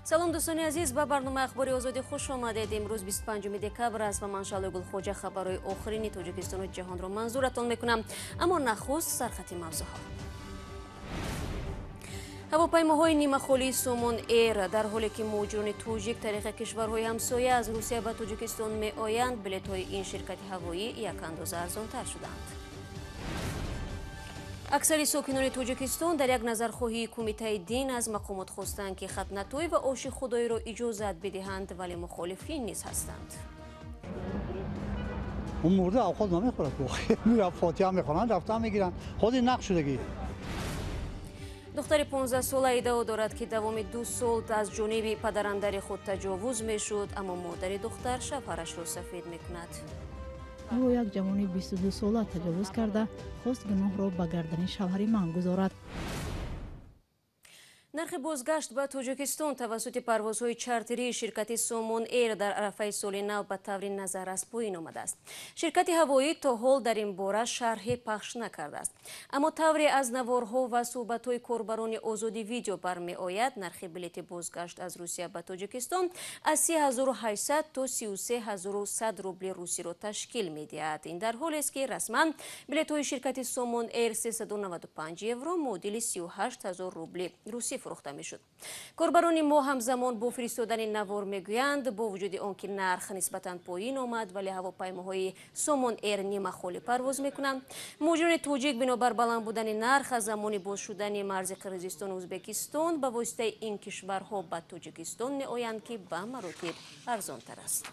Салом, дӯстони азиз, ба барномаи Ахбори Озодӣ хуш омадед. Имрӯз 25 декабр аст ва ман, Шаҳлои Гулхоҷа, хабарҳои охирини Тоҷикистону ҷаҳонро манзуратон мекунам. Аммо нахуст сархати мавзӯъҳо. Ҳавопаймоҳои нимахолии Сомон Эйр. Дар ҳоле ки муҳоҷирони тоҷик тариқи кишварҳои ҳамсоя аз Русия ба Тоҷикистон меоянд, билетҳои ин ширкати ҳавоӣ якандоза арзонтар шуданд. Аксари сокинони Тоҷикистон дар як назархоҳии Кумитаи дин аз мақомот хостанд, ки хатнатӯй ва оши худоиро иҷозат бидиҳанд, вале мухолифин низ ҳастанд. Он мурда авқот намехӯрад, фотиҳа мехонанд, рафта мегиранд, ҳозир нақш шудагӣ. Духтари 15-сола иддао дорад, ки давоми 2 сол аз ҷониби падарандари худ таҷовуз мешуд, аммо модари духтар шавҳарашро сафед мекунад. Ӯро як ҷавони 22-сола таҷовуз карда, хост гуноҳро ба гардани шавҳари ман гузорад. Нархи бозгашт ба Тоҷикистон тавассути парвозҳои чартерии ширкати Сомон Эйр дар арафаи соли нав ба таври назаррас поин омадааст. Ширкати ҳавоӣ то ҳол дар ин бора шарҳе пахш накардааст, аммо тавре аз наворҳо ва суҳбатҳои корбарони Озодӣ Видео бармеояд, нархи билети бозгашт аз Русия ба Тоҷикистон аз 3800 то 33 100 рубли русиро ташкил медиҳад. Ин дар ҳолест, ки расман билетҳои ширкати Сомон Эйр 395 евро, муодили 38 ҳазор рубли русӣ, фурӯхта мешуд. Корбарони мо ҳамзамон бо фиристодани навор мегӯянд, бо вуҷуди он ки нарх нисбатан поин омад, вале ҳавопаймоҳои Сомон Эйр нимахолӣ парвоз мекунанд. Муҳоҷирони тоҷик бинобар баланд будани нарх аз замони боз шудани марзи Қирғизистону Ӯзбекистон ба воситаи ин кишварҳо ба Тоҷикистон меоянд, ки ба маротиб арзонтар аст.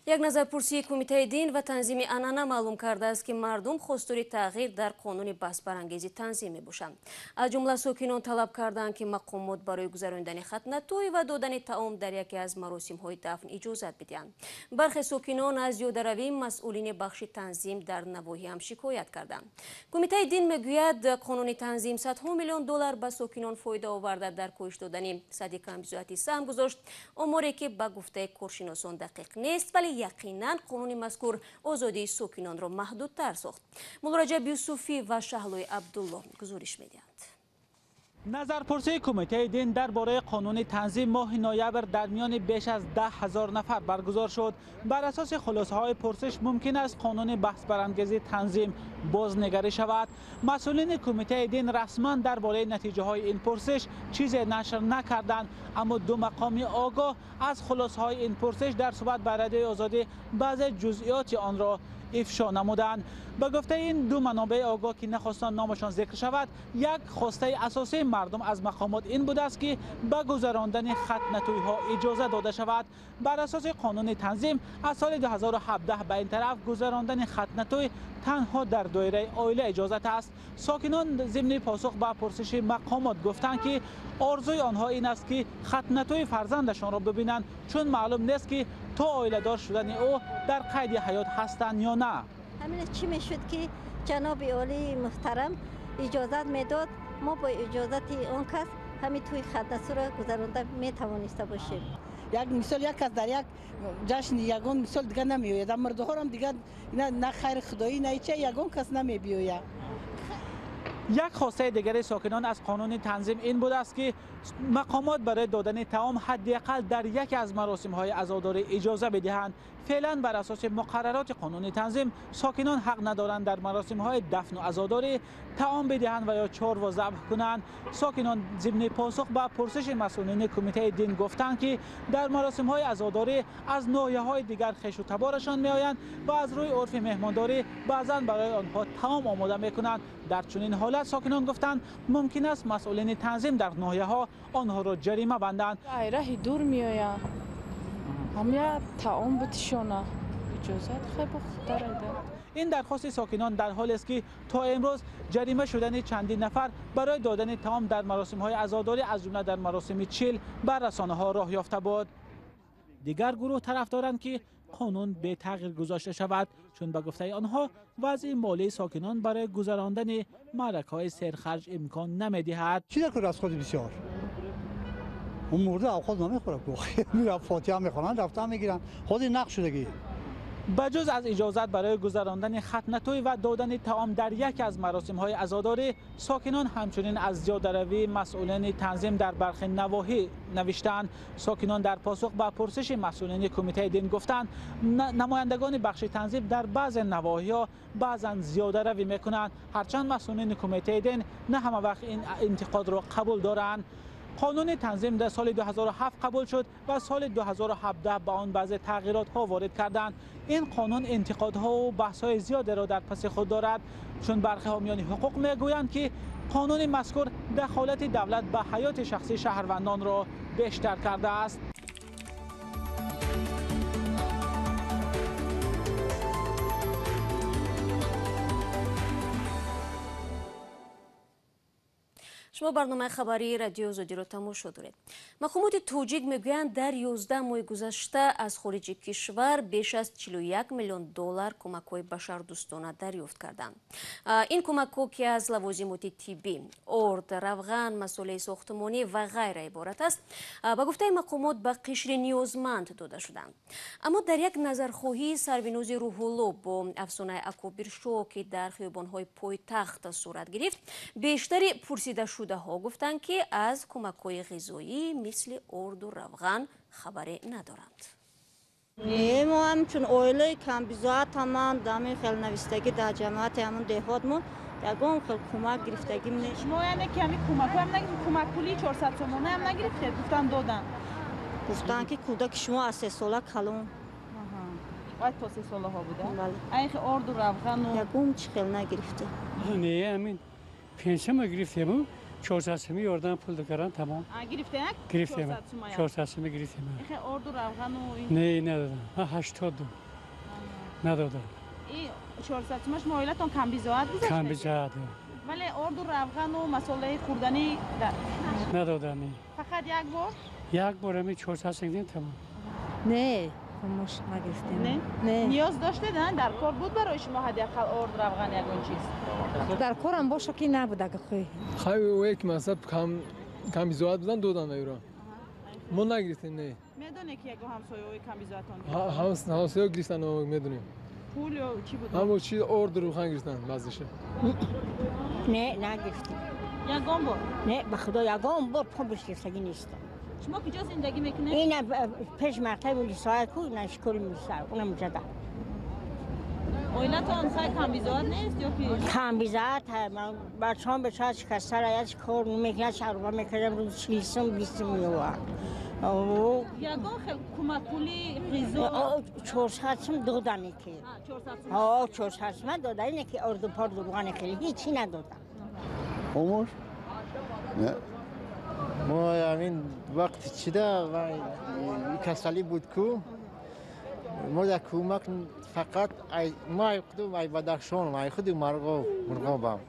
Як назарпурсии Кумитаи дин ва танзими анъана маълум кардааст, ки мардум хостори тағйир дар қонуни баҳсбарангези танзим мебошанд. Аз ҷумла сокинон талаб карданд, ки мақомот барои гузаронидани хатнатӯй ва додани таом дар яке аз маросимҳои дафн иҷозат бидиҳанд. Бархе сокинон аз зиёдаравии масъулини бахши танзим дар навоҳӣ ҳам шикоят карданд. Кумитаи дин мегӯяд, қонуни танзим садҳо миллион доллар ба сокинон фоида оварда, дар коҳиш додани сатҳи камбизоатӣ саҳм гузошт. Оморе, ки ба гуфтаи коршиносон дақиқ нест, вале яқинан қонуни мазкур озодии сокинонро маҳдудтар сохт. Муллораҷаб Юсуфӣ ва Шаҳлои Абдулло гузориш медиҳанд. Назарпурсии Кумитаи дин дар бораи қонуни танзим моҳи ноябр дар миёни беш аз 10 000 нафар баргузор шуд. Бар асоси хулосаҳои пурсиш мумкин аст қонуни баҳсбарангези танзим бознигарӣ шавад. Масъулини Кумитаи дин расман дар бораи натиҷаҳои ин пурсиш чизе нашр накарданд, аммо ду мақоми огоҳ аз хулосаҳои ин пурсиш дар суҳбат ба Радиои Озодӣ баъзе ҷузъиёти онро ифшо намуданд. Ба гуфтаи ин ду манобеи огоҳ, ки нахостанд номашон зикр шавад, як хостаи асосии мардум аз мақомот ин будааст, ки ба гузарондани хатнатӯйҳо иҷоза дода шавад. Бар асоси қонуни танзим аз соли 2017 ба ин тараф гузарондани хатнатӯй танҳо дар доираи оила иҷозат аст. Сокинон зимни посух ба пурсиши мақомот гуфтанд, ки орзуи онҳо ин аст, ки хатнатӯи фарзандашонро бибинанд, чун маълум нест, ки то оиладор шудани ӯ дар қайди ҳаёт ҳастанд ё на. Ҳамин чӣ мешуд, ки ҷаноби олии муҳтарам иҷозат медод, мо бо иҷозати он кас ҳамин тӯи хатнатӯро гузаронда метавониста бошем. Як мисол, як кас дар як ҷашни ягон мисол дигар намеояд, мурдаҳорам дигар на хайри худоӣ, на ича, ягон кас намебиёяд. Як хостаи дигари сокинон аз қонуни танзим ин будааст, ки мақомот барои додани таом ҳадди ақал дар яке аз маросимҳои азодорӣ иҷоза бидиҳанд. Феълан бар асоси муқаррароти қонуни танзим сокинон ҳақ надоранд дар маросимҳои дафну азодорӣ таом бидиҳанд ва ё чорво забҳ кунанд. Сокинон зимни посух ба пурсиши масъулини Кумитаи дин гуфтанд, ки дар маросимҳои азодорӣ аз ноҳияҳои дигар хешу таборашон меоянд ва аз рӯи урфи меҳмондорӣ баъзан барои онҳо таом омода мекунанд. Дар чунин ҳолат, сокинон гуфтанд, мумкин аст масъулини танзим дар ноҳияҳо онҳоро ҷарима банданд. Раҳи дур меоянд, ҳамя таом бутишона иҷозат хеле хубтар айда. Ин дархости сокинон дар ҳолест, ки то имрӯз ҷарима шудани чандин нафар барои додани таом дар маросимҳои азодорӣ, аз ҷумла дар маросими чил, ба расонаҳо роҳ ёфта буд. Дигар гурӯҳ тарафдоранд, ки қонун бетағйир гузошта шавад, чун ба гуфтаи онҳо вазъи молии сокинон барои гузарондани маъракаҳои серхарҷ имкон намедиҳад. Чӣ дар расходи бисёр? Он мурда авқот намехӯрад, фотиҳа мехонанд, рафта мегиранд, ҳозир нақш шудагӣ. Ба ҷуз аз иҷозат барои гузарондани хатнатӯй ва додани таом дар яке аз маросимҳои азодорӣ, сокинон ҳамчунин аз зиёдаравии масъулини танзим дар бархи навоҳӣ навиштаанд. Сокинон дар посух ба пурсиши масъулини кумитаи дин гуфтанд, намояндагони бахши танзим дар баъзе навоҳиҳо баъзан зиёдаравӣ мекунанд, ҳарчанд масъулини кумитаи дин на ҳама вақт ин интиқодро қабул доранд. Қонуни танзим дар соли 2007 қабул шуд ва соли 2017 ба он баъзе тағйиротҳо ворид карданд. Ин қонун интиқодҳо ва баҳсҳои зиёдеро дар паси худ дорад, чун бархи ҳомиёни ҳуқуқ мегӯянд, ки қонуни мазкур дахолати давлат ба ҳаёти шахсии шаҳрвандонро бештар кардааст. Шумо барномаи хабарии радиои Озодиро тамошо доред. Мақомоти тоҷик мегӯянд, дар 11 моҳи гузашта аз хориҷи кишвар беш аз 41 миллион доллар кӯмакҳои башардӯстона дарёфт карданд. Ин кӯмакҳо, ки аз лавозимоти тиббӣ, орд, равған, масолеҳи сохтмонӣ ва ғайра иборат аст, ба гуфтаи мақомот ба қишри ниёзманд дода шуданд. Аммо дар як назархоҳии Сарвинози Рӯҳулло бо афсонаи Акобиршо, ки дар хиёбонҳои пойтахт сурат гирифт, бештари пурсидашудаҳо гуфтанд, ки аз кӯмакҳои ғизоӣ мисли орду равған хабаре надоранд. Не, мо ҳамчун оилаи камбизоат ҳаман ҳамин хел навистагӣ дар ҷамоати ҳамун деҳотмон ягон хел кӯмак гирифтагим не. Шумо яъне ки ҳамин кӯмакҳоям нагирифтед, кӯмакпулии 400 сомонаам нагирифтед, гуфтан доданд? Гуфтанд, ки кӯдаки шумо аз 3 сола калон. Бояд то 3 солаҳо буда? Бале. Ай орду равғану ягон чӣ хел нагирифтем. Не, ҳамин пенсияма гирифтему, 400 сомӣ ёрдам пул докаран, тамом. Гирифтем? Гирифтем. 400 сомӣ гирифтем. Ихе орду равғану Не, надодам. Ман 80 дум. Надодам. И 400 сомаш шумо оилатон камбизоат гузаштед? Камбизоат. Вале орду равғану масолеҳи хӯрданӣ надодам. Фақат як бор? Як бор ҳамин 400 сомӣ дидем, тамом. Не, хомӯш нагирифтем. Не? Не. Ниёз доштед, дар кор буд барои шумо ҳадди ақал орд, равған ягон чиз? Дар корам боша ки набуд ага хӯй. Хай ӯ ки масаб камбизоат будан додан айро. Мо нагирифтем, не. Медонед ки ягон ҳамсояҳои камбизоатон? Ҳамсояҳо гирифтан, медонем. Пул ё чӣ буд? Ҳамо чи орд равған гирифтан баъзеша. Не, нагирифтем. Ягон бор? Не, ба худо ягон бор пул гирифтагӣ нестам. Шумо куҷо зиндагӣ мекунед? Ина пеш мактаби лисоя ку, ина школи милисая, унам ҷада. Оилатон сай камбизоат нест ё ки? Камбизоат, бачаҳом бечора шикастара, як кор намекунад, шаруба мекардам, рӯз 40 сум, 20 сум меовард. Ягон хел кӯмакпули ғизо? 400 сум додане ки. 400 сум? 400 сум додане ки орду порду руғане хеле ҳечи надодам. Хомӯш? Не. Мо ҳамин вақти чида касалӣ буд ку, мо дар кӯмак фақат мо ай худум ай Бадахшон, ай худи Мурғобам,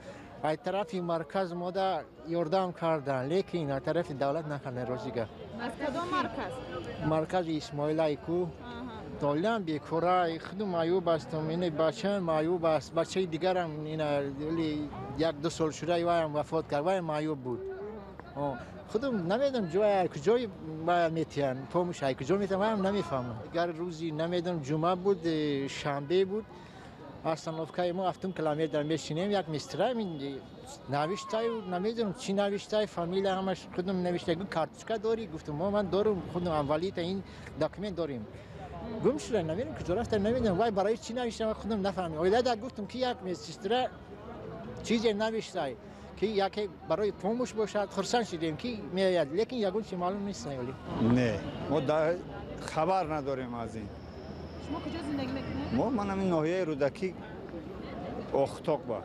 ай тарафи марказ мода ёрдам кардан, лекин ай тарафи давлат накардан ростига. Аз кадом марказ? Маркази Исмоилай ку. Толиам бекора, худум маъюб ҳастам, ина бачаам маъюб аст, бачаи дигарам ина 1-2 сол шуда ваям вафот кард, ваям маъюб буд. Худум намедонам ҷоя куҷои метиҳанд, помӯш ай куҷо метиҳанд, маам намефаҳмам. Дигар рӯзи намедонам ҷумъа буд, шанбе буд, остановкаи мо 7 километр мешинем, як мистра навиштаю, намедонам чӣ навиштай, фамилия ҳамаш худум навишта, гу карточка дорӣ? Гуфтум, мо ман дорум, худум аввалита ин документ дорем. Гум шуда, намедонам куҷо рафта, намедонам вай барои чӣ навишта, худум нафаҳмидам. Оилада гуфтум ки як медсестра чизе навиштай, ки яке барои помӯш бошад, хурсанд шудем ки меояд, лекин ягон чи маълум нест. Не, мо хабар надорем аз ин. Шумо куҷо зиндагӣ мекунед? Мо ман ҳамин ноҳияи Рӯдакӣ, Охтоқ ба.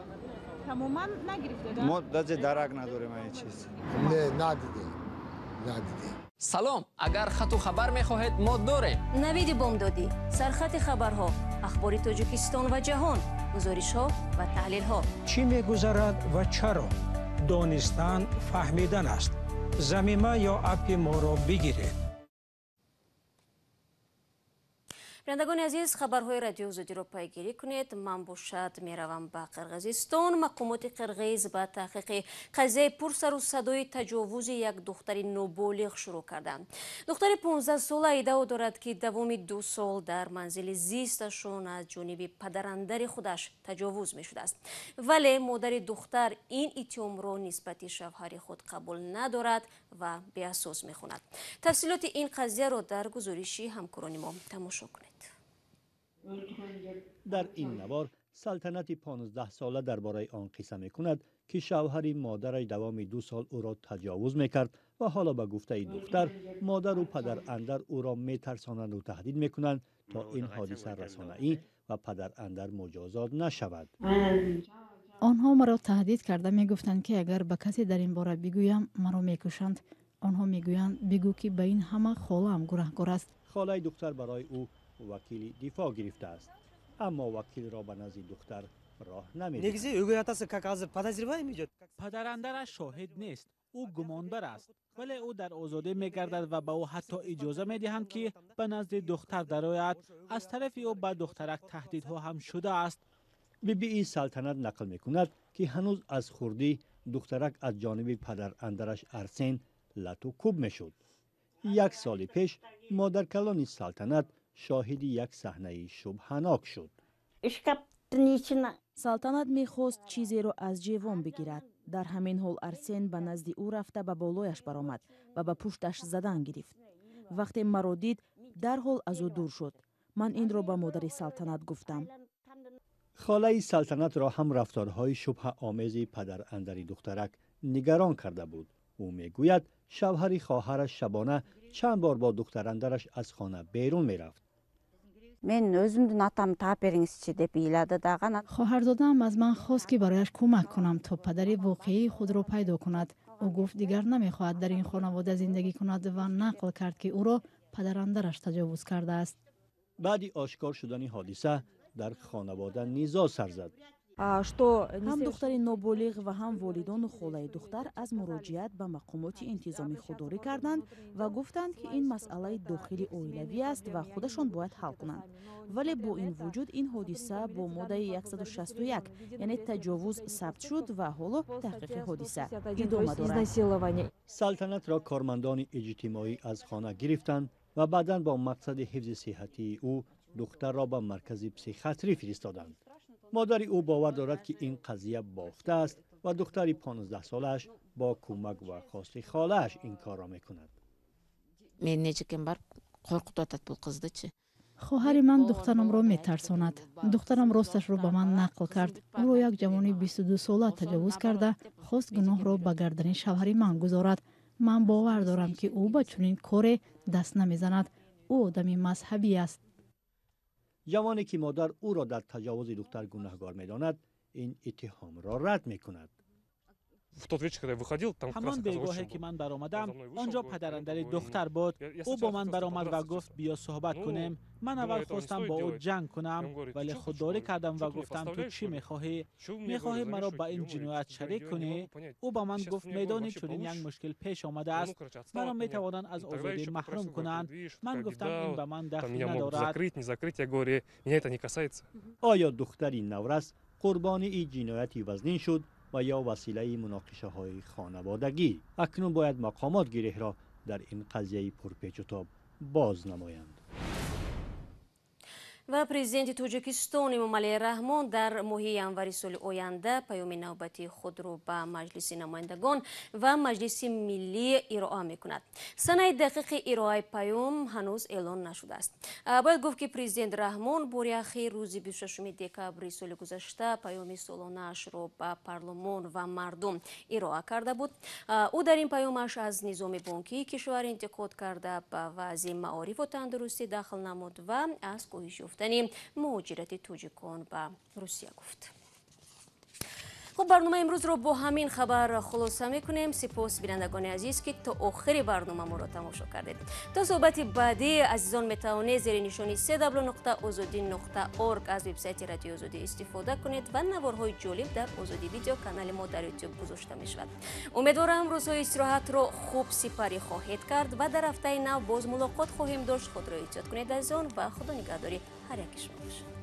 Тамоман нагирифтед? Мо даже дарак надорем аз ин чиз. Не, надидем, надидем. Салом, агар хату хабар мехоҳед, мо дорем. Навиди бомдодӣ, сархати хабарҳо, ахбори Тоҷикистон ва ҷаҳон, гузоришҳо ва таҳлилҳо. Чӣ мегузарад ва чаро? Донистан фаҳмидан аст. Замима ё аппи моро бигиред. Бинандагони азиз, хабарҳои Радиои Озодиро пайгирӣ кунед. Ман бошад меравам ба Қирғизистон. Мақомоти қирғиз ба таҳқиқи қазияи пурсару садои таҷовузи як духтари ноболиғ шурӯъ карданд. Духтари 15-сола иддао дорад, ки давоми 2 сол дар манзили зисташон аз ҷониби падарандари худаш таҷовуз мешудааст. Вале модари духтар ин иттиҳомро нисбати шавҳари худ қабул надорад ва беасос мехонад. Тафсилоти ин қазияро дар гузориши ҳамкорони мо тамошо кунед. Дар ин навор Салтанати 15-сола дар бораи он қисса мекунад, ки шавҳари модараш давоми 2 сол ӯро таҷовуз мекард ва ҳоло ба гуфтаи духтар модару падарандар ӯро метарсонанду таҳдид мекунанд, то ин ҳодиса расонаӣ ва падарандар муҷозот нашавад. Онҳо маро таҳдид карда мегуфтанд, ки агар ба касе дар ин бора бигӯям, маро мекушанд. Онҳо мегӯянд, бигӯ, ки ба ин ҳама холаам гунаҳкор аст. Холаи духтар барои ӯ вакили дифоъ гирифтааст, аммо вакилро ба назди духтар роҳ намедиҳад. Падарандараш шоҳид нест, ӯ гумонбар аст, вале ӯ дар озодӣ мегардад ва ба ӯ ҳатто иҷоза медиҳанд, ки ба назди духтар дарояд. Аз тарафи ӯ ба духтарак таҳдидҳо ҳам шудааст. Бибии Салтанат нақл мекунад, ки ҳанӯз аз хурдӣ духтарак аз ҷониби падарандараш Арсен лату кӯб мешуд. Як соли пеш модаркалони Салтанат шоҳиди як саҳнаи шубҳанок шуд. Салтанат мехост чизеро аз ҷевон бигирад. Дар ҳамин ҳол Арсен ба назди ӯ рафта, ба болояш баромад ва ба пушташ задан гирифт. Вақте маро дид, дарҳол аз ӯ дур шуд. Ман инро ба модари Салтанат гуфтам. Холаи Салтанатро ҳам рафторҳои шубҳаомези падарандари духтарак нигарон карда буд. Ӯ мегӯяд, шавҳари хоҳараш шабона чанд бор бо духтарандараш аз хона берун мерафт. Мен өзүмдүн атамды таап бериңизчи деп ыйлады дагы. Анан Хоҳарзодаам аз ман хост, ки барояш кӯмак кунам, то падари воқеии худро пайдо кунад. Ӯ гуфт, дигар намехоҳад дар ин хонавода зиндагӣ кунад ва нақл кард, ки ӯро падарандараш таҷовуз кардааст. Баъди ошкор шудани ҳодиса дар хонавода низоъ сар зад. Ҳам духтари ноболиғ ва ҳам волидону холаи духтар аз муроҷиат ба мақомоти интизомӣ худдорӣ карданд ва гуфтанд, ки ин масъалаи дохили оилавӣ аст ва худашон бояд ҳал кунанд. Вале бо ин вуҷуд ин ҳодиса бо моддаи 161, яъне таҷовуз, сабт шуд ва ҳоло таҳқиқи ҳодиса идома дорад. Салтанатро кормандони иҷтимоӣ аз хона гирифтанд ва баъдан бо мақсади ҳифзи сиҳатии ӯ духтарро ба маркази психиатрӣ фиристоданд. Модари ӯ бовар дорад, ки ин қазия бофта аст ва духтари 15-солааш бо кӯмак ва хости холааш ин корро мекунад. Менин эжекем барып коркутуп атат бул кыздычы. Хоҳари ман духтарамро метарсонад. Духтарам росташро ба ман нақл кард. Ӯро як ҷавони 22-сола таҷовуз карда, хост гуноҳро ба гардани шавҳари ман гузорад. Ман бовар дорам, ки ӯ ба чунин коре даст намезанад. Ӯ одами мазҳабӣ аст. Ҷавоне, ки модар ӯро дар таҷовузи духтар гунаҳгор медонад, ин иттиҳомро рад мекунад. Ҳамон бегоҳе, ки ман баромадам, он ҷо падарандари духтар буд. Ӯ бо ман баромад ва гуфт, биё суҳбат кунем. Ман аввал хостам бо ӯ ҷанг кунам, вале худдорӣ кардам ва гуфтам, ту чӣ мехоҳӣ? Мехоҳӣ маро ба ин ҷиноят шарик кунӣ? Ӯ ба ман гуфт, медонӣ, чунин як мушкил пеш омадааст, маро метавонанд аз озодӣ маҳрум кунанд. Ман гуфтам, ин ба ман дахл надорад. Оё духтари наврас қурбонии ҷинояти вазнин шуд ва ё василаи муноқишаҳои хонаводагӣ? Акнун бояд мақомот гиреҳро дар ин қазияи пурпечутоб боз намоянд. Ва президенти Тоҷикистон Эмомалӣ Раҳмон дар моҳи январи соли оянда паёми навбатии худро ба Маҷлиси намояндагон ва Маҷлиси миллӣ ироа мекунад. Санаи дақиқи ироаи паём ҳанӯз эълон нашудааст. Бояд гуфт, ки президент Раҳмон бори ахир рӯзи 26 декабри соли гузашта паёми солонаашро ба парлумон ва мардум ироа карда буд. Ӯ дар ин паёмаш аз низоми бонкии кишвар интиқод карда, ба вазъи маорифу тандурустӣ дахл намуд ва аз коҳиш ёфтани муҳоҷирати тоҷикон ба Русия гуфт. Хуб, барномаи имрӯзро бо ҳамин хабар хулоса мекунем. Сипос, бинандагони азиз, ки то охири барнома моро тамошо кардед. То суҳбати баъдӣ, азизон, метавонед зери нишони www.ozodi.org аз вебсайти Радиои Озодӣ истифода кунед ва наворҳои ҷолиб дар Озодӣ Видео, канали мо дар Ютуб, гузошта мешавад. Умедворам, рӯзҳои истироҳатро хуб сипарӣ хоҳед кард ва дар ҳафтаи нав боз мулоқот хоҳем дошт. Худро эҳтиёт кунед, азизон, ва худо нигаҳдори ҳар яки шумо бошад.